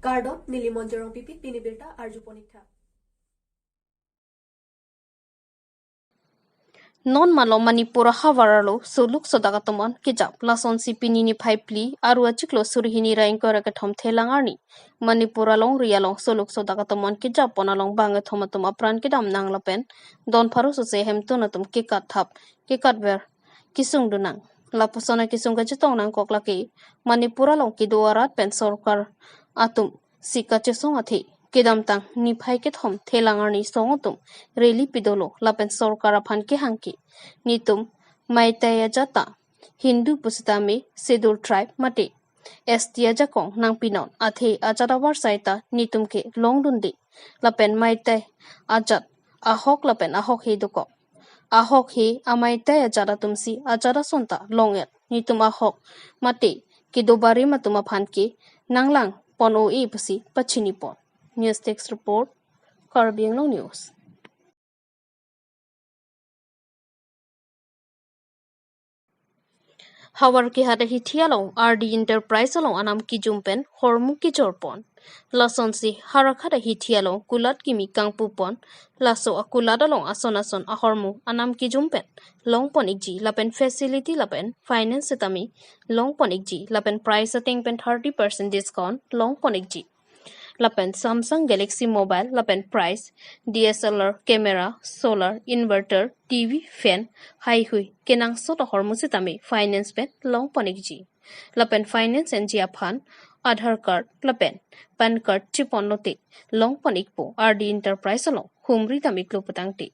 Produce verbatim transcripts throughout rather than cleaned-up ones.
Kardom, neli Monjorong Pipi, pini birta arju ponik tha. Non malom Manipur ahavar arlo soluk sodak atomon kejap. Lasonsi pini niphai phli, aru achiklo suri hini ra ingkoi ra kethom Thelang arni Manipur alongri along soluk sodak atomon kejap pon along bang kethom atum apran kedam nang lapen don pharo sose hemtun atum kekat thap, kekat ver, kesung dun nang. Lapuson akesung kachetong nangkok lake Manipur along kedo arat pen sorkar atum si kachesong athe kedamtang niphai kethom Thelang arni song atum rally pidolo lapen sorkar aphan kehang ke netum Meitei ajat ta Hindu pusitame Scheduled Tribe mate S T ajakong nangpinon athe ajat avarsai ta netum ke longdunde lapen Meitei ajat ahok lapen ahokhe dokok. Ahokhe ameitei ajat atumsi ajat ason ta long-et, netum ahok mate kedo barim atum aphan ke nanglang pon-o-e pusi pachini pon. News Desk Report, Karbi Anglong News. Havarkehat ahithi along R D Enterprise along anam kijum pen hormu kejor pon. Lasonsi Howraghat ahithi along kulat kimi kangpu pon. Laso akulat along ason ason ahormu anam kijum pen long pon ikji lapen facility lapen finance setame long pon ikji lapen price ateng pen thirty percent discount long pon ikji. Lapen Samsung Galaxy Mobile lapen price, D S L R camera, solar inverter, T V, fan, haihui kenangsot ahormu setame finance pen long pon ikji. Lapen finance enji aphan Aadhaar card lapen PAN card chepon lote long pon ikpo R D Enterprise along humri dam iklo putangte.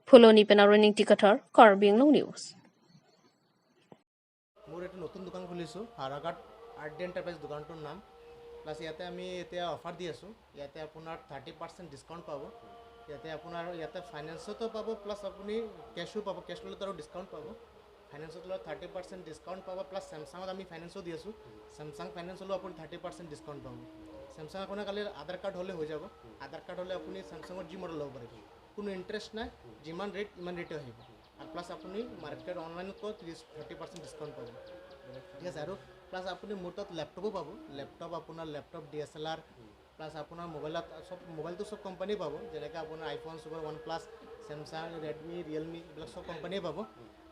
Phuloni pen Arun Ingti Kathar, Karbi Anglong News. মোৰ এটা নতুন দোকান খুলিছোঁ, হাৰাঘাট R D enterprise দোকানটোৰ নাম। প্লাছ ইয়াতে আমি এতিয়া অফাৰ দি আছোঁ, ইয়াতে আপোনাৰ থাৰ্টি পাৰ্চেণ্ট ডিছকাউণ্ট পাব। ইয়াতে আপোনাৰ ইয়াতে ফাইনেন্সতো পাব, প্লাছ আপুনি কেছো পাব, কেছ ল'লেতো আৰু ডিছকাউণ্ট পাব। ফাইনেন্সত ল'লে থাৰ্টি পাৰ্চেণ্ট ডিছকাউণ্ট পাব, প্লাছ ছেমছাঙত আমি ফাইনেন্সো দি আছোঁ। ছেমছাং ফাইনেন্স ল'লেও আপুনি থাৰ্টি পাৰ্চেণ্ট ডিছকাউণ্ট পাব। ছেমছাং আপোনাৰ খালি আধাৰ কাৰ্ড হ'লে হৈ যাব। আধাৰ কাৰ্ড হ'লে আপুনি ছেমছাঙৰ যি মডেল ল'ব পাৰিব, কোনো ইণ্টাৰেষ্ট নাই, যিমান ৰেট ইমান ৰেটে আহিব। আৰু প্লাছ আপুনি মাৰ্কেট অনলাইনতকৈ ত্ৰিছ থাৰ্টি পাৰ্চেণ্ট ডিছকাউণ্ট পাব, ঠিক আছে। আৰু প্লাছ আপুনি মোৰ তাত লেপটপো পাব, লেপটপ আপোনাৰ লেপটপ ডি এছ এল আৰ, প্লাছ আপোনাৰ মোবাইলত চব, মোবাইলটো চব কোম্পানী পাব, যেনেকৈ আপোনাৰ iPhone, super, one plus, Samsung, Redmi, Realme, এইবিলাক চব কোম্পানীয়ে পাব।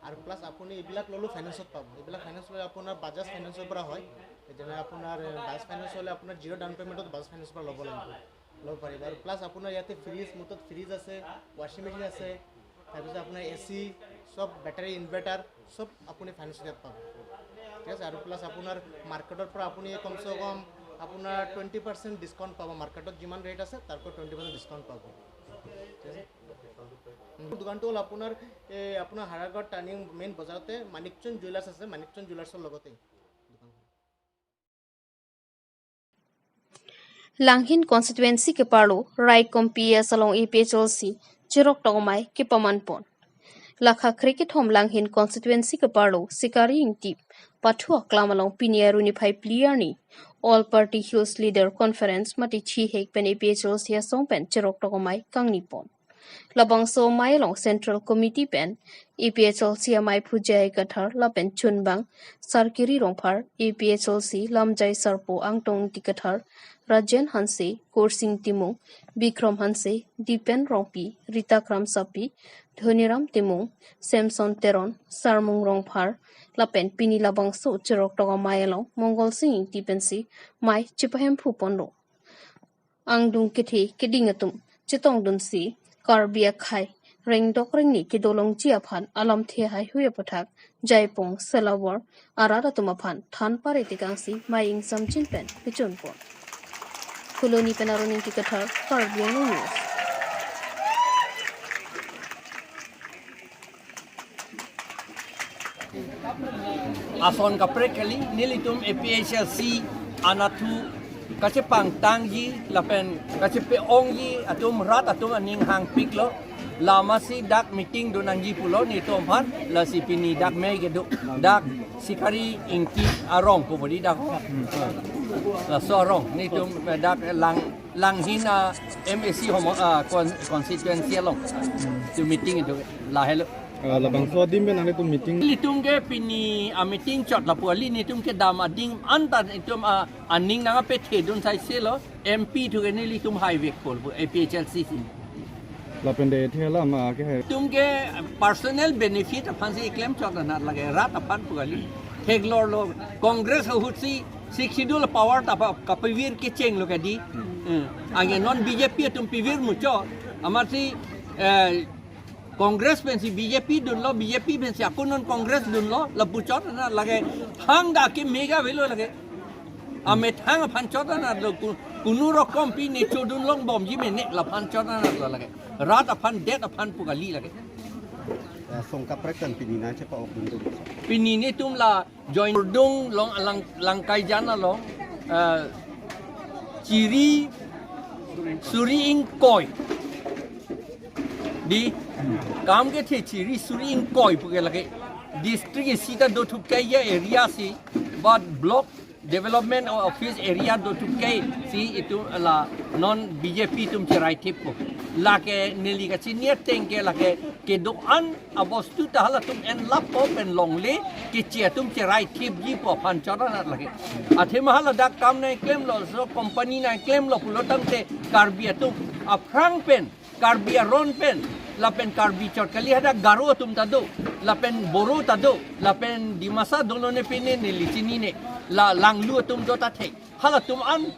আৰু প্লাছ আপুনি এইবিলাক ল'লেও ফাইনেন্সত পাব, এইবিলাক ফাইনেন্স ল'লে আপোনাৰ বাজাজ ফাইনেন্সৰ পৰা হয়, যেনে আপোনাৰ বাজাজ ফাইনেন্স হ'লে আপোনাৰ জিৰ' ডাউন পে'মেণ্টত বাজাজ ফাইনেন্সৰ পৰা ল'ব লাগিব, ল'ব পাৰিব। আৰু প্লাছ আপোনাৰ ইয়াতে ফ্ৰিজ, মোৰ তাত ফ্ৰিজ আছে, ৱাশ্বিং মেচিন আছে, তাৰপিছত আপোনাৰ এ চি, চব বেটাৰী ইনভাৰ্টাৰ, চব আপুনি ফাইনেন্সত ইয়াত পাব, ঠিক আছে। আৰু প্লাছ আপোনাৰ মাৰ্কেটৰ পৰা আপুনি কমচে কম আপোনাৰ টুৱেণ্টি পাৰ্চেণ্ট ডিছকাউণ্ট পাব, মাৰ্কেটত যিমান ৰেট আছে তাতকৈ টুৱেণ্টি পাৰ্চেণ্ট ডিছকাউণ্ট পাব, ঠিক আছে। মোৰ দোকানটো হ'ল আপোনাৰ এই আপোনাৰ হাৰাঘাট টাৰ্ণিং মেইন বজাৰতে মানিকচন্দ জুৱেলাৰ্ছ আছে, মানিকচন্দ জুৱেলাৰ্ছৰ লগতে দোকানখন। Langhin constituency keparlo Raikom P S along A P H L C cherok tokmai kepaman pon. Lakha krekethom Langhin constituency keparlo Sikari Ingti pathu aklam along pini Arni niphai phli arni All Party Hills Leader Conference mate chihek pen A P H L C asong pen cherok tokmai kangni pon. Labangso amei along Central Committee pen A P H L C amei Phujai Kathar lapen chunbang Sarkiri Rongphar, A P H L C lamjai sarpo Angtong Ingti Kathar, Rajen Hanse, Korsing Timung, Bikrom Hanse, Dipen Rongpi, Rita Kramsapi, Dhoniram Timung, Samson Teron, Sarmung Rongphar, lapen pini labangso cherok tokmai along Mongol Sing Ingti pensi mei chepahemphu ponlo. Angdung kethe keding atum chetongdunsi Karbi akhei rengdok rengni kedolongji aphan alamthe haihui aputhak Jaipong Selawor arat atum aphan than pare tekangsi mei ingsamjin pen pechun pon. Phuloni pen Arun Ingti Kathar, Karbi Anglong News. Ason kaprek kali, nelitum A P H L C anatthu kachepangtangji lapen kachepe-ongji atum rat atum aning hangpiklo, lamasi dak meeting do nangji pulo netum aphan, lasi pini dak mei kedo, dak Sikari Ingti arong pu bodi dak. Laso arong netum dak lang Langhin a M A C homo, ah, con-, constituency along. Tu meeting itu lahelo. Ah, labangso adim pen nanglitum meeting. Nelitum ke pini a meeting chot lapu kali, nelitum kedam adim anta nelitum a aning nangpethedun saiselo, M P thu ke nelitum haivekpo pu A P H L C si. Lapen de thela ma ke hai. Nelitum ke personal benefit aphan si klem chot anat lake, rat aphan pu kali. Theklorlo Congress ahut si Sixth Schedule power ta pa kapavir kechenglo kadi. Hmm. Eh, anke non B J P atum pavir muchot. Amatsi, eh, Congress pensi B J P dunlo, B J P pensi ako non Congress dunlo, lapu chot anat lake, thangta ke mega avelo lake. Amethang aphan chot anatlo, ku-, kunu rokom pi ne chodun longbomji mene laphan chot anatlo lake. Rat aphan, det aphan pu kali lake. Ya, song kaprek kan pini nangchepa-okdun tu. Pini nelitum la join dung along, lang, Langkaijan along, eh, chiri suri ingkoi. Di, kam kethe chiri suri ingkoi pu ke lake district isi ta dothup kai ya area si, but block development office area dothup kai si itum la non B J P atum cherai thippo. Lake neli kachini ateng ke lake kedo-an abostu ta halatum enlappo pen longle keche atum cherai thipji pu aphan chot anat lake. Athema haladak kam nangklemlo, so company nangklemlo pulo tangte Karbi atum aphrang pen, Karbi aron pen, lapen Karbi chot kali, hadak Garo atum ta do, lapen Boro ta do, lapen Dimasa do, lone pine neli chinine, la Langlu atum do ta thek. Halatum an,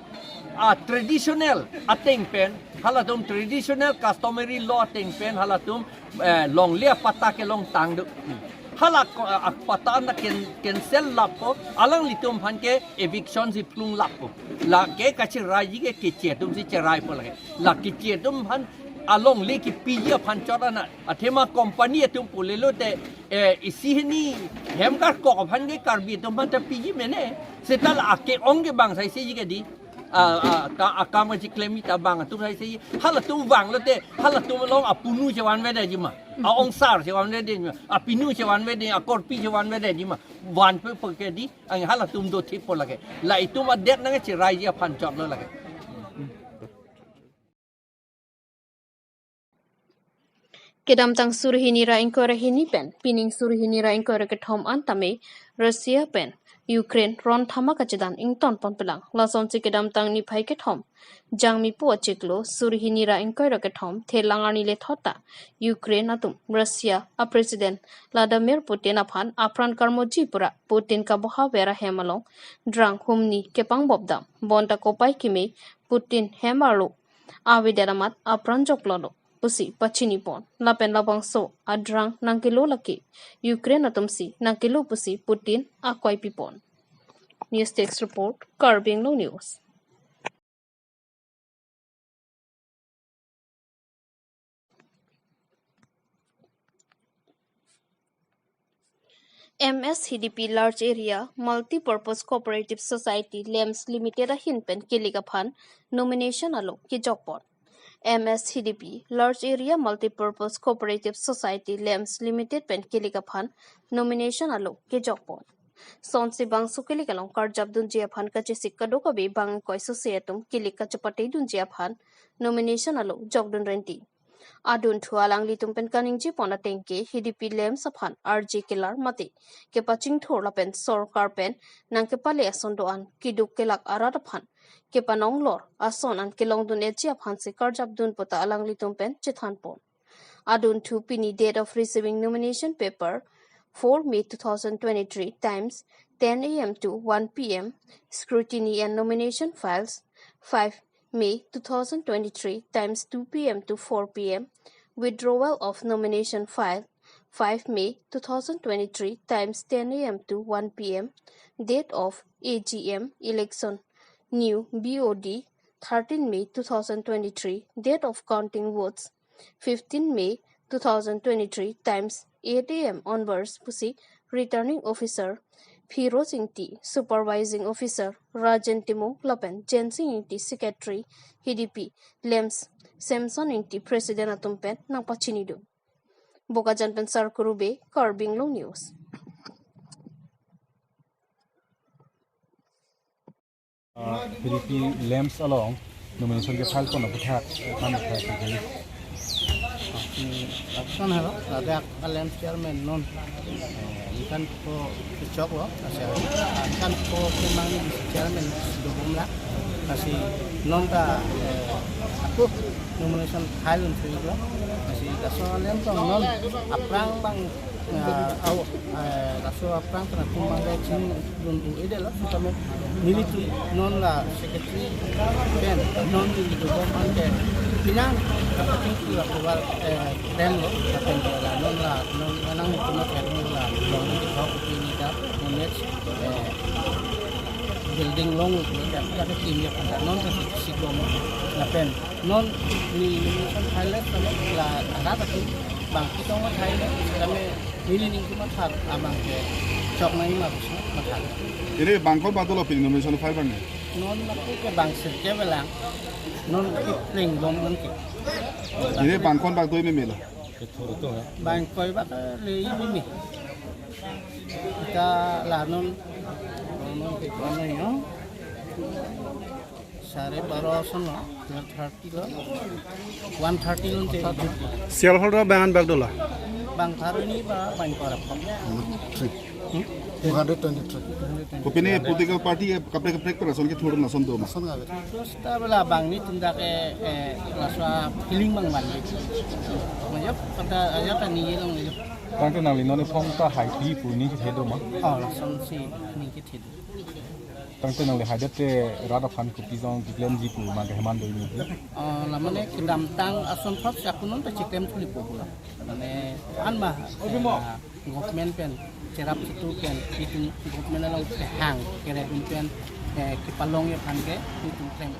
ah, traditional ateng pen, halatum traditional customary law ateng pen, halatum, eh, longle apatta kelongtang do. Hala ko, ah, apatta na ken, cancel lappo, alanglitum aphan ke eviction si plung lappo. Lake kacheraiji ke keche atum si cheraipo lake. La keche atum aphan alongle kepiji aphan chot anat. Athema company atum pulelote, eh, isi hini hem karkok aphan ke Karbi atum aphan ta piji mene. Seta la ake-ong ke bang saisiji kadi. A, a, ka, akam kachiklemji ta bang atum saisiji. Halatum vanglote, halatum along apunu chevanvedetji ma. A-ongsar chevanvedetji ma. Apinu chevanvedet, akorpi chevanvedetji ma. Vanpe pu kadi, ang halatum do thippo lake. La itum adet nangcheraiji aphan chotlo lake. Kedamtang suri hini ra ingkoi ra hini pen pining suri hini ra ingkoi ra kethom an tame Russia pen Ukraine ron thama kachedan ingtonpon pelang. Lasonsi kedamtang niphai kethom Jangmipo achiklo suri hini ra ingkoi ra kethom thelang arni lethot ta Ukraine atum Russia a President Vladimir Putin aphan apran karmoji pura Putin kaboha vera hem along drang humni kepangbop dam bonta kopai keme Putin hem arlo avedet amat apran joklolo pusi pachinipon. Lapen labangso adrang nangkelo lake Ukraine atumsi nangkelo pusi Putin akoipipon. News Desk Report, Karbi Anglong News. M S H D P Large Area Multipurpose Cooperative Society LAMCS Limited ahin pen kilik aphan nomination alo kejokpon. M S H D P Large Area Multipurpose Cooperative Society LAMCS Limited pen kilik aphan nomination alo kejokpon. Sonsi bangso kilik along karjap dunji aphan kachesik kadokave bang ingkoi sose atum kilik kachepate dunji aphan nomination alo jokdun renti. Adunthu alanglitum pen kaningjepon ateng ke H D P LAMCS aphan arje kelar mate kepachingthur lapen sorkar pen nangkepale ason do-an keduk kelak arat aphan kepanonglor ason an kelongdun-etji aphansi karjapdun pu ta alanglitum pen chethanpon. Adunthu pini date of receiving nomination paper four May two thousand twenty-three times ten A M to one P M, scrutiny and nomination files five May two thousand twenty-three times two P M to four P M, withdrawal of nomination file five May two thousand twenty-three times ten A M to one P M, date of A G M election, new B O D thirteen May two thousand twenty-three, date of counting votes fifteen May two thousand twenty-three times eight A M onwards pusi Returning Officer Firoz Ingti, Supervising Officer Rajen Timung lapen Jensing Ingti, Secretary H D P LAMCS, Samson Ingti, President atum pen nangpachinidun. Bokajan pen Sarkuru Bey, Karbi Anglong News. Ah, H D P LAMCS along nomination kefile pon aphuthak, man aphuthak kali. Hmm, lapuson helo, ladak alem chairman non, eh, ningkan pho kechoklo, lasi, ah, ningkan pho kemang ni bisi chairman dobomlang, lasi non ta, eh, ako nomination file unthulo, lasi laso alem tong non aphrang abang, eh, au, eh, laso aphrang kena kumbang le chingdun u-edetlo, sitame nelitum non la secretary pen non neli dobom anke pinang kapating pura pura, eh, klem lo, lapen la non la non anang mutum na klem lo la long di thok pini ta non next, eh, building long lo, ya, ya, team ya, non ta si, si bom lapen non ni nomination file tame la tangka tatu bang kitong ma thai le kami neli ning kuma thar abang ke chok nai ma bisi ma thar. Ini bangkon bang dolo pini nomination file bang? Non aku ke bang sirke belang non ki pleng bom non ki. Ini bangkon bang doi meme lo? Bang koi bak le ini mi. Kita la non non ki kono yo. Sare baro ason lo, twelve thirty lo, one thirty lo te. Sial hol ra bang an bak dola. Bang thar ini ba bang korap. Three. Hmm? Two hundred twenty-three. Kopine political party kaprek kaprek person kethur lason do ma? Son ngabe. Terus ta bela bang netum dak ke, eh, laso feeling bang ban. Majok kata aja kan ni long ni. Tangte nangli non ni phong ta hai pi pu ni kethe do ma? Oh, lason si ni kethe do. Tangte nangli haidet te rat aphan kopi jong keklemji pu ma ke heman do ini. Ah, la mane kedamtang ason thot si ako non ta cheklemthulipo pu la. Mane an ma, eh, government pen cherap chetu pen itum government along kehang kere pen, eh, kepalong aphan ke itum klem.